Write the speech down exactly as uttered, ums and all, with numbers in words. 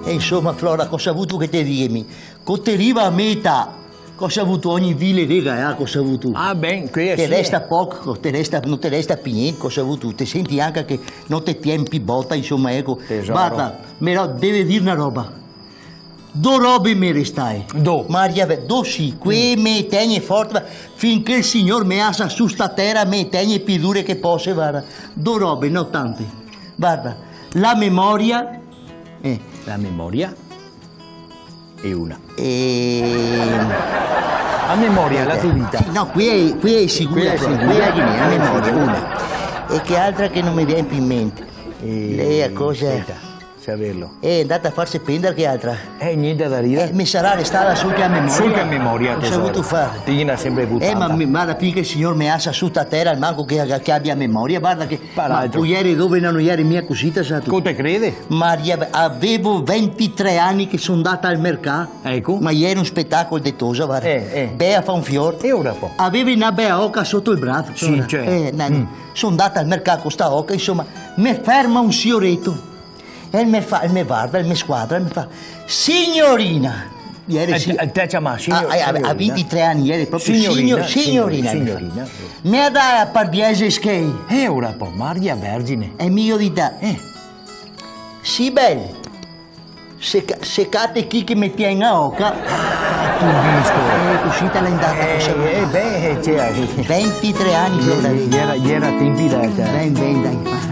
E insoma, Flora, cosa vutu che te diga mi? Co te riva a me età, cosa vutu, ogni vile rega, eh, cosa vutu? Ah, ben, quea te sì, resta eh. Poco, te resta, no te resta pi gnente, cosa vutu? Te senti anca che no te tien pi bota, insoma, eco. Tesoro. Varda, me ro-, deve dir na roba. Do robe me restae. Do. Maria Ve-, do sì, quee me tegne forte, ma finché el Signor me asa su sta tera, me tegne pi dure che pose, varda. Do robe, no tante. Varda, la memoria, eh. La memoria? E una. Ehm. A memoria, la tua vita. Sì, no, quea xe, quea xe sicura, quea xe sicura, quea xe sicura, a memoria, una. E che altra che no me vien pi in mente? Eh, lei a cosa? Speta, saverlo. Eh, xe ndata a farse pendar che altra? Eh, gnente da ridar. Eh, me sarà restada sol che a memoria. Sol che a memoria, tesoro. Cosa vutu far? Ti ghe n'à sempre vutu tanta. Eh, ma mi, varda, finché el Signor me asa su sta tera, almanco che, che abia memoria, varda che Par altro. Ma po iere dove no iere mia cusì, te sa tu. Co te crede? Maria, avevo ventitré ani che son ndata al mercà. Eco. Ma iera un spetacolo de tosa, varda. Eh, eh. Bea fa un fior. E ora po? Avevi na bea oca soto el braso, sì, ora. Cioè. Eh, na, mm. Son ndata al mercà co sta oca, insoma, me ferma un sioreto. E el me fa, el me varda, el me squadra, el me fa: "Signorina!" Iere, eh, sì. Te, te ciama signor-, ah, ah, signorina. A vintitré ani, iere proprio signorina, signo-, signorina, signorina, me fa. Signorina. "Me a dà par diese schei?" E ora po, Maria Vergine. E mi go dita: "Eh, sì, bel, se ca-, se cate chi che me tien a oca." Ah, tu visto. Eh, cusì te l'è ndata, eh, cosa vutu? Eh, beh, eh, cioè, eh. Vintitré ani che lo... Iera, iera tempi da, cioè. Ben, ben, dai.